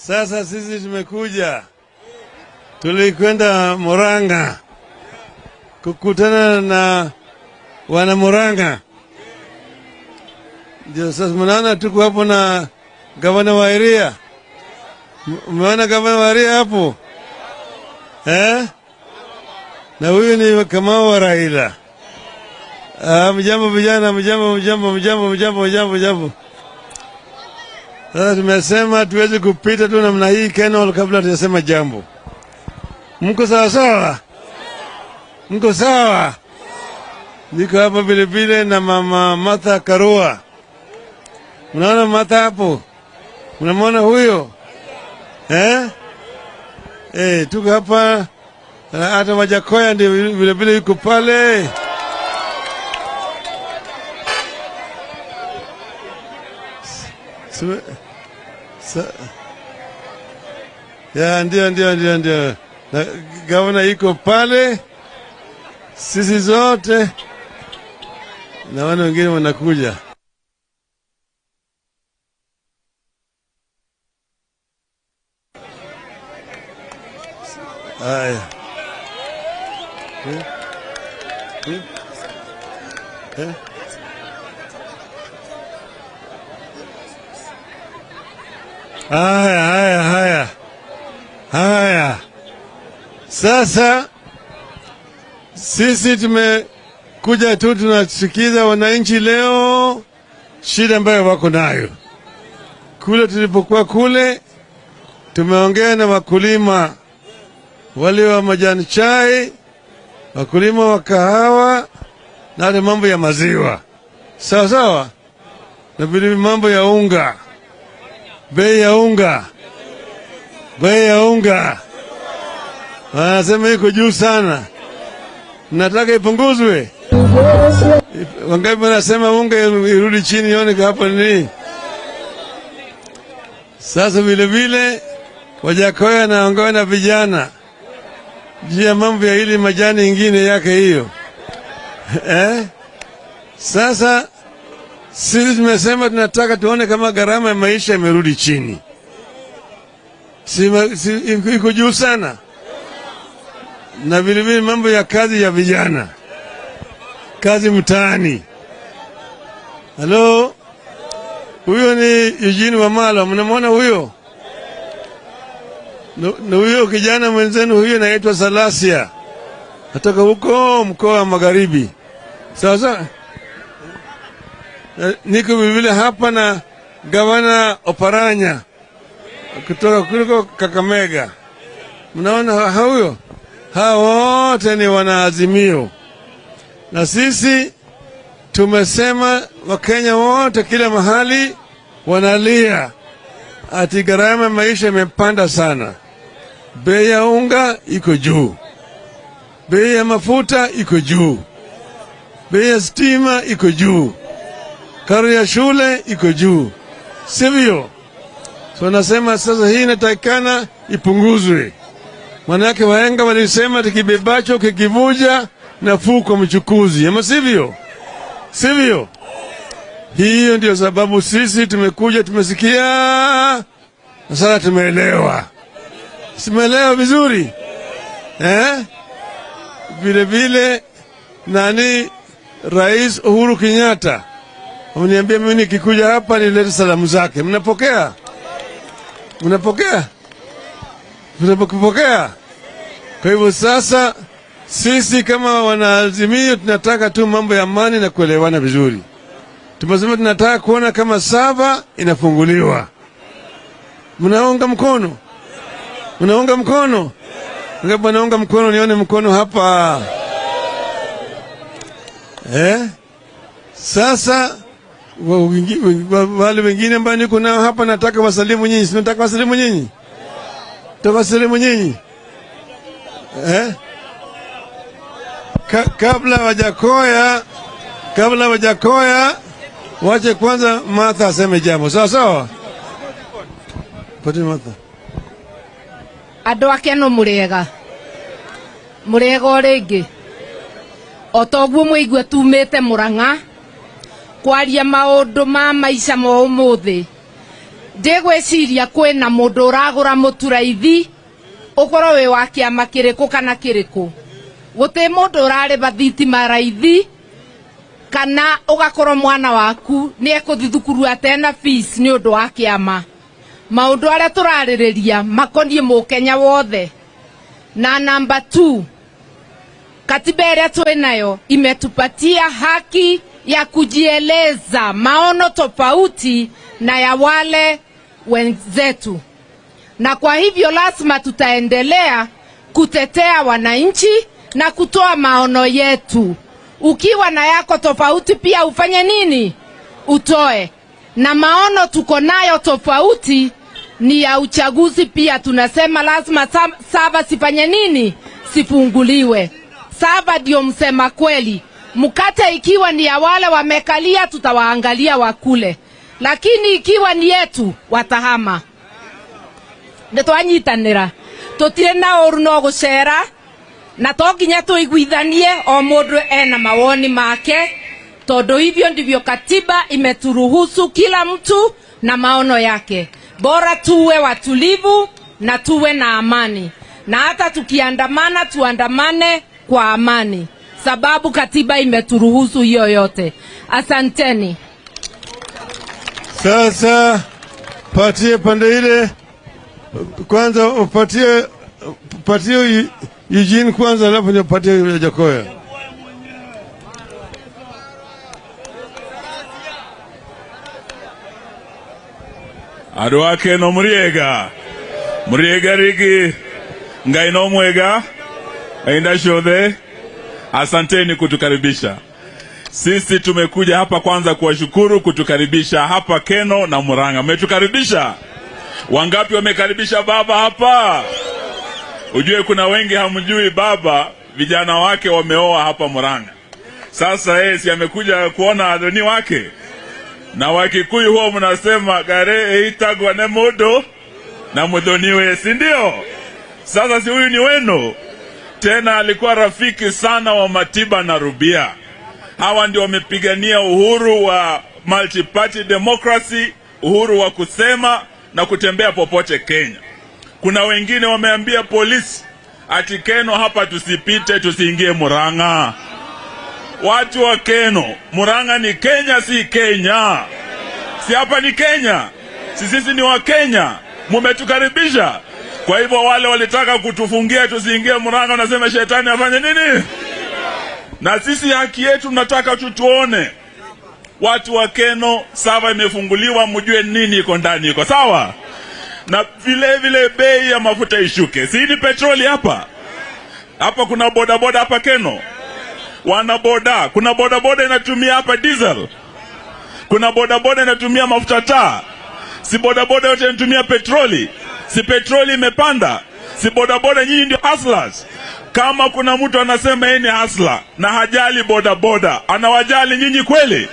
Sasa sisi tumekuja, tulikwenda Murang'a kukutana na wana Murang'a. Ndio sasa mnaona tuko hapo na gavana wa Iria. Mnaona gavana wa Iria hapo? Eh? Na huyu ni Kamau wa Raila. Mjambo vijana, mjambo, mjambo, mjambo, mjambo, mjambo, mjambo. Sasa tumesema tuweze kupita tu namna hii Kenol kabla tujasema jambo. Mko sawa sawa? Mko sawa? Niko hapa vile vile na mama Martha Karua. Mnaona Martha hapo? Mnamwona huyo? Eh? Eh, tuko hapa hata Wajakoya ndio vile vile yuko pale. Ya, ndio ndio ndio ndio. Na gavana yuko pale. Sisi zote na wana wengine wanakuja. Haya. Haya, haya, haya. Haya. Sasa sisi tumekuja tu tunasikiza wananchi leo shida ambayo wako nayo. Kule tulipokuwa kule tumeongea na wakulima wale wa majani chai, wakulima wa kahawa na hata mambo ya maziwa. Sawa sawa? Na vile mambo ya unga. Bei ya unga. Bei ya unga. Wanasema iko juu sana. Nataka ipunguzwe. Wangapi wanasema unga irudi chini ione hapo nini? Sasa vile vile Wajakoya na na vijana juu ya mambo ya hili majani ingine yake hiyo. Eh? Sasa sisi tumesema tunataka tuone kama gharama ya maisha imerudi chini. Si iko juu sana. Na vile vile mambo ya kazi ya vijana. Kazi mtaani. Hello? Huyo ni Eugene Wamalwa, mnamwona huyo? Na huyo kijana mwenzenu huyo anaitwa Salasia. Natoka huko mkoa wa Magharibi. Sasa niko vile hapa na gavana Oparanya kutoka kuliko Kakamega. Mnaona huyo? Hao wote ni wanaazimio. Na sisi tumesema Wakenya wote kila mahali wanalia ati gharama maisha imepanda sana. Bei ya unga iko juu. Bei ya mafuta iko juu. Bei ya stima iko juu. Karo ya shule iko juu. Sivyo? So nasema sasa hii inatakikana ipunguzwe. Manake wahenga walisema tukibebacho kikivuja nafuu kwa mchukuzi, ama sivyo? Sivyo? Hiyo ndio sababu sisi tumekuja, tumesikia na sasa tumeelewa. Simeelewa vizuri? Vile vile nani, Rais Uhuru Kenyatta ameniambia mimi nikikuja hapa nilete salamu zake. Mnapokea? Mnapokea? Mnapokea? Kwa hivyo sasa sisi kama wanaazimio tunataka tu mambo ya amani na kuelewana vizuri. Tumesema tunataka kuona kama saba inafunguliwa. Mnaunga mkono? Mnaunga mkono? Ngapi naunga mkono? Nione mkono hapa. Sasa wale wengine ambao niko nao hapa nataka wasalimu nyinyi. Si nataka wasalimu nyinyi? Tawasalimu nyinyi. Kabla wajakoya wache kwanza Martha aseme jambo. Sawa sawa? Pati Martha. Andũ a Keno mũrĩega. Mũrĩega o rĩngĩ. O toguo mũigue tumĩte Murang'a kwaria maũndũ ma maica ma ũmũthĩ. Ndĩgwĩciria kwĩna mũndũ ũragũra mũtu raithi ũkorwo wĩ wa kĩama kĩrĩkũ kana kĩrĩkũ. Gũtirĩ mũndũ ũrarĩba thitima raithi kana ũgakorwo mwana waku nĩ ekũthiĩ thukuru atena fees nĩ ũndũ wa kĩama. Maũndũ arĩa tũrarĩrĩria makoniĩ mũkenya wothe. Na namba 2, katiba ĩrĩa twĩ nayo imetupatia haki ya kujieleza maono tofauti na ya wale wenzetu, na kwa hivyo lazima tutaendelea kutetea wananchi na kutoa maono yetu. Ukiwa na yako tofauti pia ufanye nini? Utoe. Na maono tuko nayo tofauti ni ya uchaguzi pia tunasema lazima saba sifanye nini? Sifunguliwe. Saba ndio msema kweli. Mkate ikiwa ni ya wale wamekalia tutawaangalia wakule, lakini ikiwa ni yetu watahama. Nĩtwanyitanĩra, tũtirĩ na ũru no gũcera, na to nginya tũiguithanie o mũndũ ena mawoni make, tondũ hivyo ndivyo katiba imeturuhusu kila mtu na maono yake. Bora tuwe watulivu na tuwe na amani, na hata tukiandamana tuandamane kwa amani, sababu katiba imeturuhusu hiyo yote. Asanteni. Sasa patie pande ile kwanza, upatie Eugene kwanza, alafu nipatie Jakoya. Andũ a Keno mũrĩega. Mũrĩega rĩngĩ. Ngai no mwega. Aenda ciothe. Asanteni kutukaribisha. Sisi tumekuja hapa kwanza kuwashukuru kutukaribisha hapa Keno na Murang'a. Mmetukaribisha? Wangapi wamekaribisha baba hapa? Ujue kuna wengi hamjui baba, vijana wake wameoa hapa Murang'a. Sasa yeye si amekuja kuona adoni wake. Na Wakikuyu huwa mnasema gare itagwa ne mudo na mudhoniwe, si ndio? Sasa si huyu ni wenu. Tena alikuwa rafiki sana wa Matiba na Rubia. Hawa ndio wamepigania uhuru wa multi-party democracy, uhuru wa kusema na kutembea popote Kenya. Kuna wengine wameambia polisi ati Keno hapa tusipite, tusiingie Murang'a. Watu wa Keno, Murang'a ni Kenya, si Kenya. Si hapa ni Kenya. Si sisi ni wa Kenya. Mumetukaribisha. Kwa hivyo wale walitaka kutufungia tusiingie Murang'a wanasema shetani afanye nini? Na sisi haki yetu tunataka tutuone. Watu wa Keno, sawa imefunguliwa, mjue nini iko ndani iko sawa. Na vile vile bei ya mafuta ishuke. Si ni petroli hapa? Hapa kuna boda boda hapa Keno. Wana boda, kuna boda boda inatumia hapa diesel. Kuna boda boda inatumia mafuta taa. Si boda boda yote inatumia petroli. Si petroli imepanda. Si boda boda nyinyi ndio hustlers. Kama kuna mtu anasema yeye ni hustler na hajali boda boda, anawajali nyinyi kweli?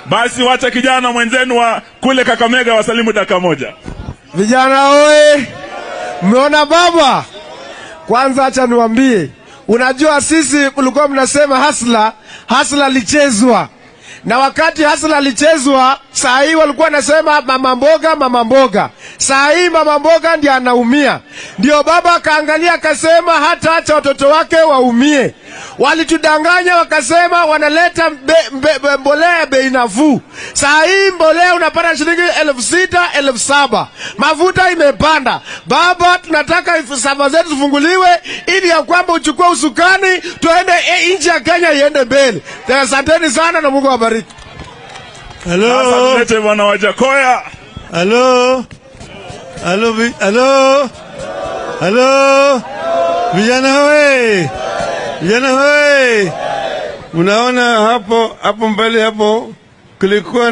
Basi wacha kijana mwenzenu wa kule Kakamega wasalimu dakika moja. Vijana oe, mmeona baba? Kwanza acha niwaambie, unajua sisi mlikuwa mnasema hasla, hasla lichezwa. Na wakati hasla lichezwa, saa hii walikuwa nasema mama mboga, mama mboga. Saa hii mama mboga ndiye anaumia. Ndio baba akaangalia akasema hata acha watoto wake waumie. Walitudanganya wakasema wanaleta mbolea bei nafuu. Saa hii mbolea unapata shilingi 6,000, 7,000. Mafuta imepanda. Baba, tunataka sava zetu zifunguliwe ili ya kwamba uchukue usukani tuende nchi ya Kenya iende mbele. Asanteni sana na Mungu awabariki. Hello. Asante bwana Wajakoya. Hello. Hello. Hello. Hello. Vijana we. Vijana we. Unaona hapo hapo mbele hapo kulikuwa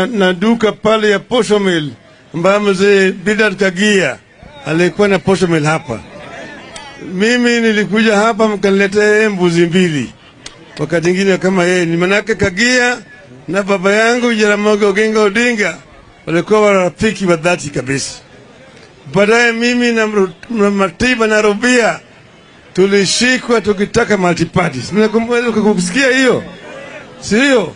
na duka pale ya posho mill ambayo mzee Bildad Kagia alikuwa na posho mill hapa. Mimi nilikuja hapa mkaniletea mbuzi mbili. Wakati mwingine kama yeye ni manake Kagia na baba yangu Jaramogi Oginga Odinga walikuwa rafiki wa dhati kabisa. Baadaye mimi na Matiba na Rubia tulishikwa tukitaka multi-party. Mnakumbuka kusikia hiyo? Sio?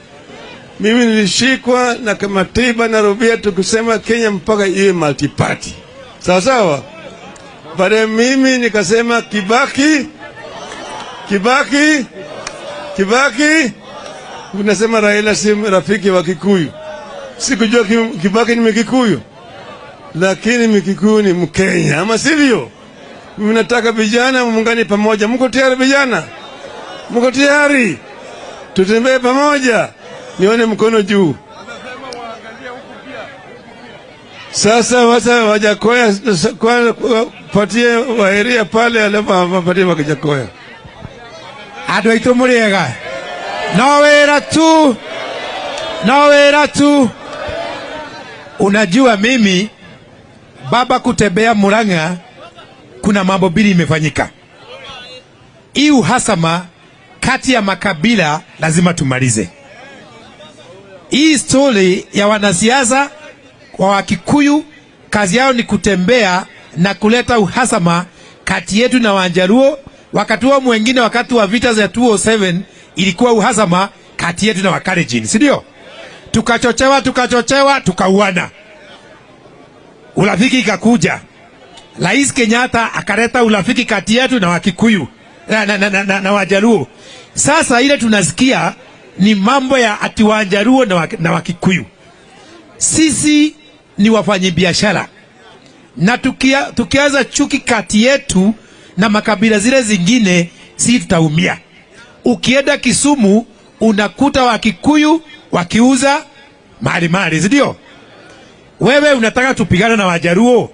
Mimi nilishikwa na Matiba na Rubia tukisema Kenya mpaka iwe multi-party. Sawa sawa? Baadaye mimi nikasema Kibaki, Kibaki, Kibaki. Unasema Raila si rafiki wa Kikuyu. Sikujua Kibaki ni Mkikuyu, lakini Mkikuyu ni Mkenya, ama sivyo? Mimi nataka vijana muungane pamoja. Mko tayari vijana? Mko tayari? Tutembee pamoja. Nione mkono juu. Sasa wacha Wajakoya patie waeria pale, alafu wapatie Wajakoya. Andũ aitũ mũrĩega. No wĩra tu. No wĩra tu. Unajua mimi baba kutembea Murang'a kuna mambo mbili imefanyika. Hii uhasama kati ya makabila lazima tumalize. Hii story ya wanasiasa kwa Wakikuyu kazi yao ni kutembea na kuleta uhasama kati yetu na Wajaluo. Wakati huo mwingine, wakati wa vita za 2007 ilikuwa uhasama kati yetu na Wakalenjin, si ndio? Tukachochewa, tukachochewa, tukauana. Urafiki ikakuja. Rais Kenyatta akaleta urafiki kati yetu na Wakikuyu na Wajaluo. Sasa ile tunasikia ni mambo ya ati Wajaluo na Wakikuyu. Sisi ni wafanyabiashara. Na tukianza chuki kati yetu na makabila zile zingine, si tutaumia. Ukienda Kisumu unakuta Wakikuyu wakiuza mali mali, si ndio? Wewe unataka tupigane na Wajaluo?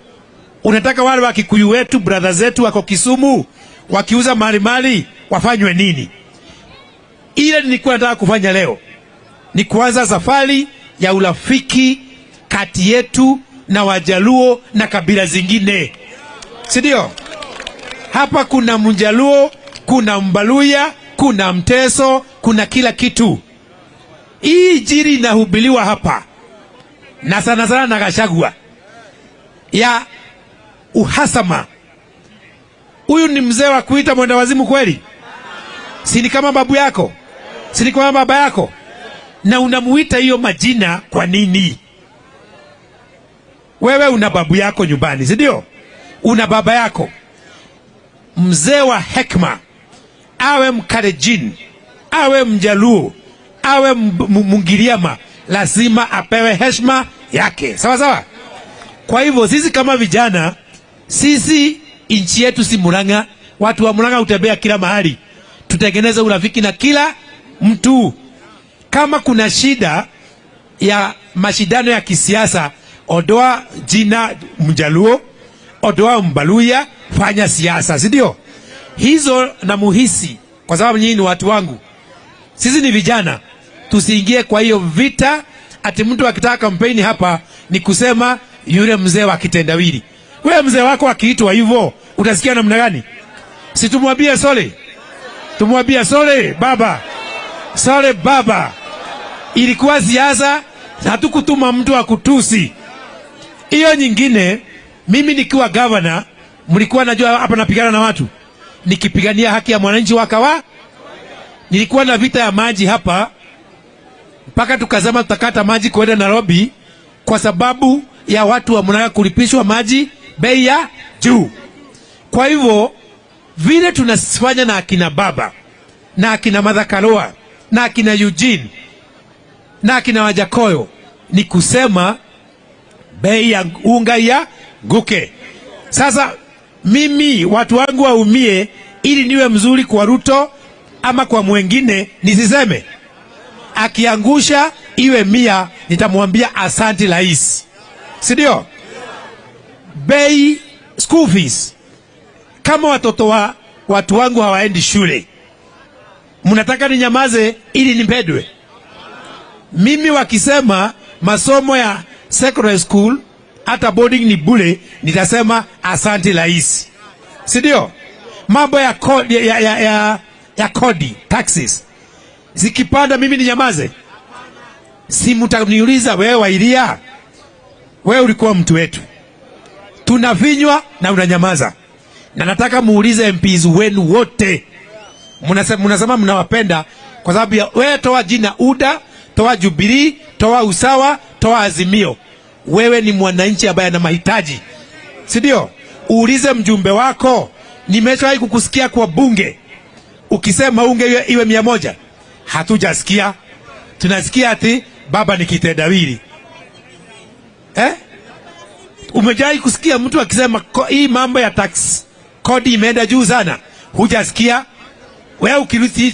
Unataka wale Wakikuyu wetu, brother zetu wako Kisumu wakiuza mali mali wafanywe nini? Ile nilikuwa nataka kufanya leo ni kuanza safari ya urafiki kati yetu na Wajaluo na kabila zingine, si ndio? Hapa kuna Mjaluo, kuna Mbaluya, kuna Mteso, kuna kila kitu. Hii injili inahubiriwa hapa na sana sana na Gachagua ya uhasama. Huyu ni mzee wa kuita mwenda wazimu kweli? Si ni kama babu yako? Si ni kama baba yako? Na unamuita hiyo majina kwa nini? Wewe una babu yako nyumbani, si ndio? Una baba yako. Mzee wa hekima, awe Mkalenjin, awe Mjaluo, awe Mungiriama, lazima apewe heshima yake. Sawa sawa? Kwa hivyo sisi kama vijana, sisi nchi yetu si Murang'a. Watu wa Murang'a hutembea kila mahali. Tutengeneze urafiki na kila mtu. Kama kuna shida ya mashindano ya kisiasa, ondoa jina Mjaluo, ondoa Mbaluya, fanya siasa, si ndio? Hizo na muhisi, kwa sababu nyinyi ni watu wangu. Sisi ni vijana, tusiingie kwa hiyo vita ati mtu akitaka kampeni hapa ni kusema yule mzee wa kitendawili. Wewe mzee wako akiitwa hivyo utasikia namna gani? Si tumwambie sorry. Tumwambie sorry baba. Sorry baba. Ilikuwa siasa, hatukutuma mtu akutusi. Hiyo nyingine, mimi nikiwa governor, mlikuwa najua hapa napigana na watu, nikipigania haki ya mwananchi wakawa. Nilikuwa na vita ya maji hapa mpaka tukasema tutakata maji kwenda Nairobi kwa sababu ya watu wa Murang'a kulipishwa maji bei ya juu. Kwa hivyo vile tunafanya na akina baba na akina Martha Karua na akina Eugene na akina Wajakoyo ni kusema bei ya unga ya nguke. Sasa mimi watu wangu waumie ili niwe mzuri kwa Ruto ama kwa mwengine nisiseme. Akiangusha iwe 100 nitamwambia asanti rais. Si ndio? Bei school fees. Kama watoto wa watu wangu hawaendi shule, mnataka ninyamaze ili nipendwe? Mimi wakisema masomo ya secondary school hata boarding ni bure, nitasema asanti rais. Si ndio? Mambo ya kodi, ya kodi, taxes zikipanda mimi ninyamaze? Si mtaniuliza wewe Wairia, wewe ulikuwa mtu wetu, tunavinywa na unanyamaza. Na nataka muulize MPs wenu wote, mnasema mnawapenda kwa sababu ya wewe, toa jina UDA, toa Jubilee, toa Usawa, toa Azimio. Wewe ni mwananchi ambaye ana mahitaji, si ndio? Uulize mjumbe wako, nimeshawahi kukusikia kwa bunge ukisema unge iwe 100. Hatujasikia. Tunasikia ati baba ni kitendawili. Umejai kusikia mtu akisema hii mambo ya tax kodi imeenda juu sana? Hujasikia. Wewe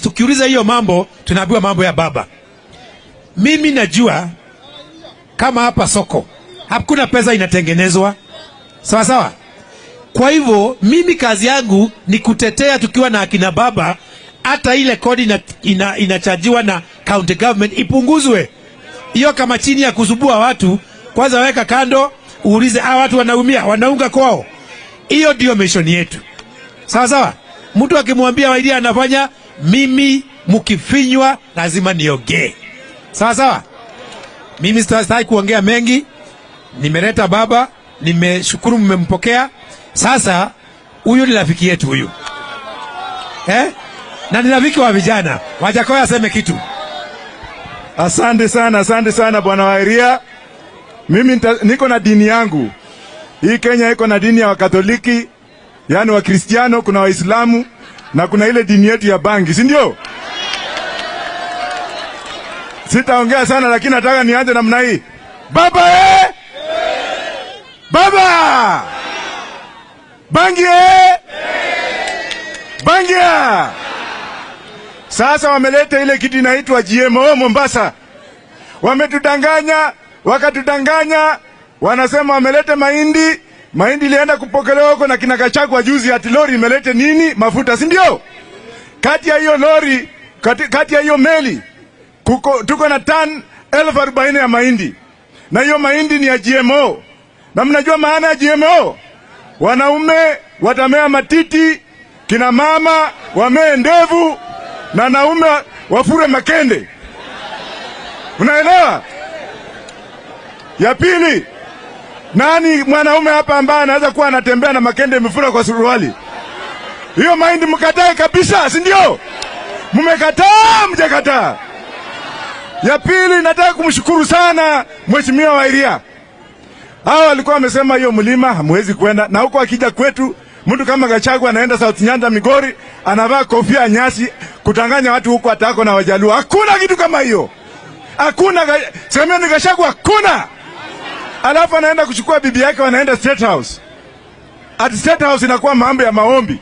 tukiuliza hiyo mambo tunaambiwa mambo ya baba. Mimi najua kama hapa soko hakuna pesa inatengenezwa. Sawa sawa. Kwa hivyo mimi kazi yangu ni kutetea tukiwa na akina baba hata ile kodi inachajiwa na county government ipunguzwe. Hiyo kama chini ya kusubua watu, kwanza weka kando, uulize hawa watu wanaumia, wanaunga kwao. Hiyo ndio mission yetu. Sawa sawa. Mtu akimwambia Wairia anafanya, mimi mkifinywa lazima niongee. Sawa sawa. Mimi sitaki kuongea mengi. Nimeleta baba, nimeshukuru mmempokea. Sasa huyu ni rafiki yetu huyu. Na ni rafiki wa vijana. Wajakoya aseme kitu. Asante sana, asante sana Bwana Wairia. Mimi niko na dini yangu. Hii Kenya iko na dini ya Wakatoliki, yani Wakristiano, kuna Waislamu na kuna ile dini yetu ya bangi, si ndio? Sitaongea sana lakini nataka nianze namna hii. Baba eh! Baba! Bangi eh! Bangi! Sasa wameleta ile kitu inaitwa GMO Mombasa. Wametudanganya, wakatudanganya, wanasema wameleta mahindi, mahindi ilienda kupokelewa huko na kina Gachagua juzi ati lori imelete nini? Mafuta, si ndio? Kati ya hiyo lori, kati ya hiyo meli, tuko na tan 40,000 ya mahindi. Na hiyo mahindi ni ya GMO. Na mnajua maana ya GMO? Wanaume watamea matiti, kina mama wamee ndevu, na naume wafure makende. Unaelewa? Ya pili, nani mwanaume hapa ambaye anaweza kuwa anatembea na makende imefura kwa suruali? Hiyo mahindi mkatae kabisa, si ndio? Mmekataa, mjakataa. Ya pili, nataka kumshukuru sana Mheshimiwa Wairia. Hao walikuwa wamesema hiyo mlima hamwezi kwenda, na huko akija kwetu mtu kama Gachagua anaenda South Nyanza Migori, anavaa kofia nyasi kutanganya watu huko atako na Wajaluo. Hakuna kitu kama hiyo. Hakuna, semeni Gachagua hakuna. Alafu anaenda kuchukua bibi yake, wanaenda State House. At State House inakuwa mambo ya maombi.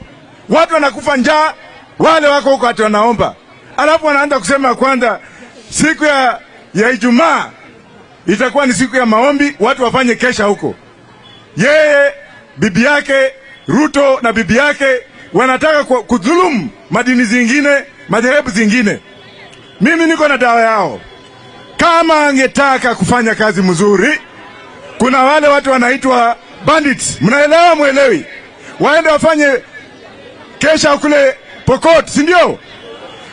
Watu wanakufa njaa, wale wako huko ati wanaomba. Alafu wanaanza kusema kwanza siku ya Ijumaa itakuwa ni siku ya maombi, watu wafanye kesha huko. Yeye, bibi yake, Ruto na bibi yake wanataka kudhulumu madini zingine, madhehebu zingine. Mimi niko na dawa yao. Kama angetaka kufanya kazi mzuri, kuna wale watu wanaitwa bandits. Mnaelewa mwelewi? Waende wafanye kesha kule Pokot, si ndio?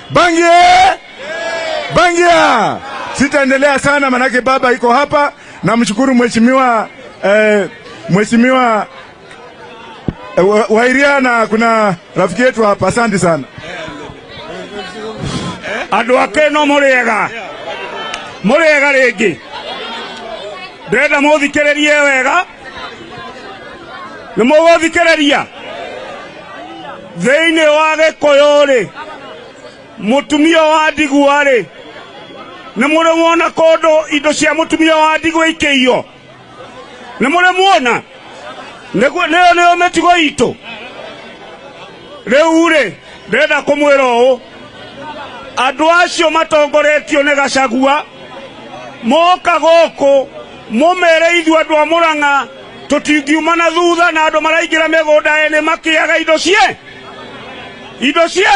Bangi! Bangia! Sitaendelea sana manake baba iko hapa. Namshukuru Mheshimiwa Mheshimiwa Wairia na kuna rafiki yetu hapa. Asante sana. Andũ ake no mũrĩega. Mũrĩega rĩngĩ. Ndĩrenda mũthikĩrĩrie wega. Nĩ mũgũthikĩrĩria. Thĩinĩ wa Gĩkũyũ rĩ, mũtumia wa ndigwa rĩ, nĩ mũrĩ muona kũndũ indo cia mũtumia wa ndigwa ikĩiywo? Nĩ mũrĩ muona? Nĩyo nĩyo mĩtugo itũ. Rĩu rĩ, ndĩrenda kũmwĩra ũũ, andũ acio matongoretio nĩ Gachagua moka gũkũ mũmere ithuĩ andũ a Murang'a tũtingiuma na thutha na andũ maraingĩra mĩgũnda ene makĩaga indo cie. Indo cie.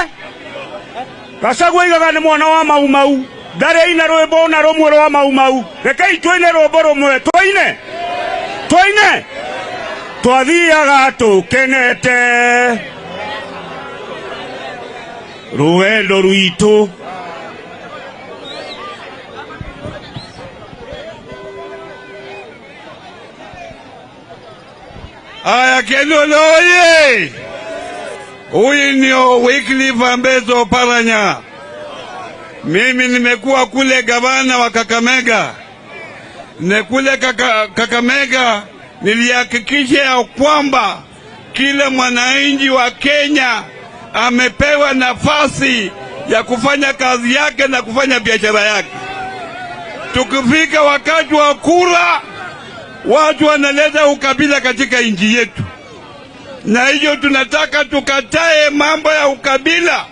Gachagua aigaga nĩ mwana wa Mau Mau, ndarĩ aina rwĩmbo ona rũmwe rwa Mau Mau. Rekei tũine rwĩmbo rũmwe, tũine. Tũine. Twathiaga tũkenete rũgendo rwitũ. Aya, Kenol oye! Huyu ndio Wycliffe Ambeto Oparanya. Mimi nimekuwa kule gavana wa Kakamega. Na kule Kakamega nilihakikisha ya kwamba kila mwananchi wa Kenya amepewa nafasi ya kufanya kazi yake na kufanya biashara yake. Tukifika wakati wa kura, watu wanaleta ukabila katika nchi yetu. Na hiyo tunataka tukatae mambo ya ukabila.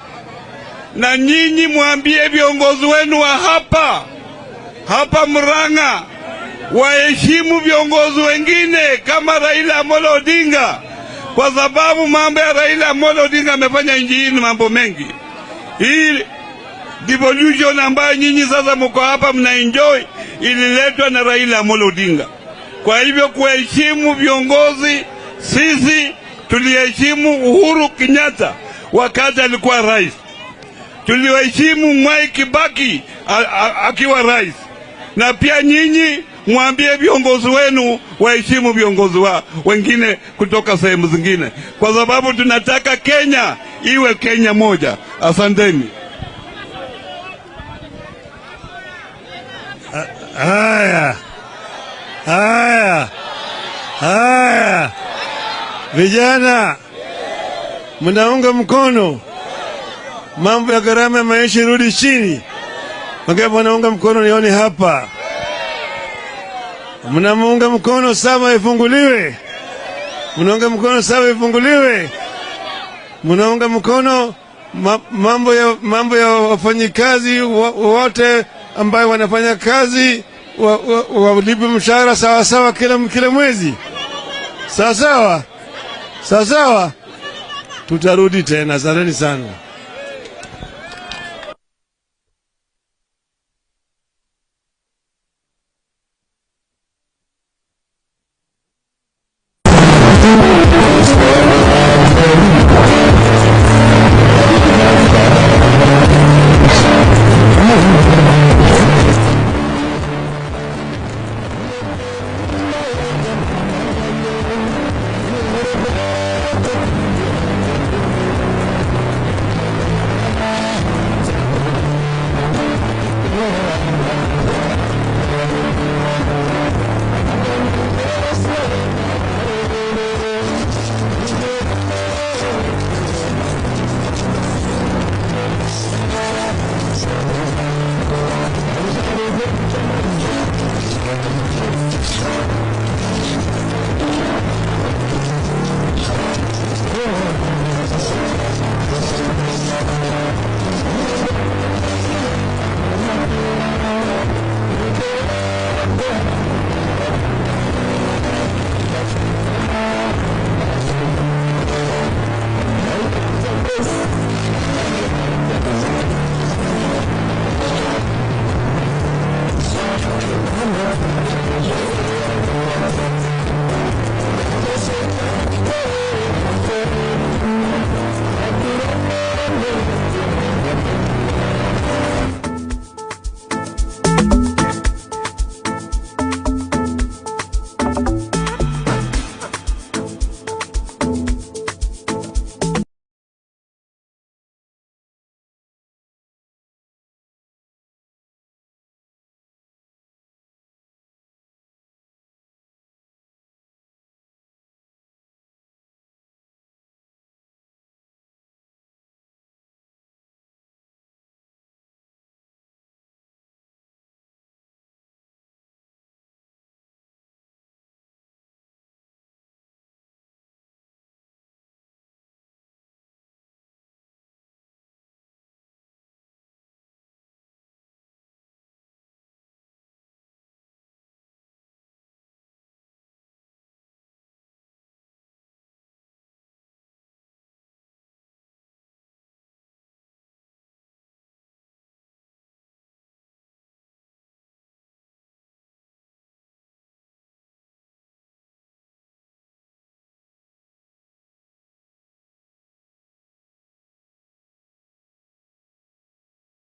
Na nyinyi mwambie viongozi wenu wa hapa Murang'a waheshimu viongozi wengine kama Raila Amolo Odinga, kwa sababu mambo ya Raila Amolo Odinga amefanya nchi hii ni mambo mengi. Hii devolution ambayo nyinyi sasa mko hapa mna enjoy ililetwa na Raila Amolo Odinga. Kwa hivyo kuheshimu viongozi, sisi tuliheshimu Uhuru Kenyatta wakati alikuwa rais. Tuliheshimu Mwai Kibaki akiwa rais. Na pia nyinyi mwambie viongozi wenu waheshimu viongozi wa wengine kutoka sehemu zingine, kwa sababu tunataka Kenya iwe Kenya moja. Asanteni. Haya. Haya. Haya. Vijana, mnaunga mkono mambo ya gharama ya maisha irudi chini? Wangapi wanaunga mkono nione hapa? Mnamuunga mkono Sava ifunguliwe? Mnaunga mkono Sava ifunguliwe? Mnaunga mkono mambo ya wafanyikazi wote ambao wanafanya kazi walipe mshahara sawa sawa kila mwezi? Sawa sawa? Sawa sawa? Tutarudi tena. Asanteni sana.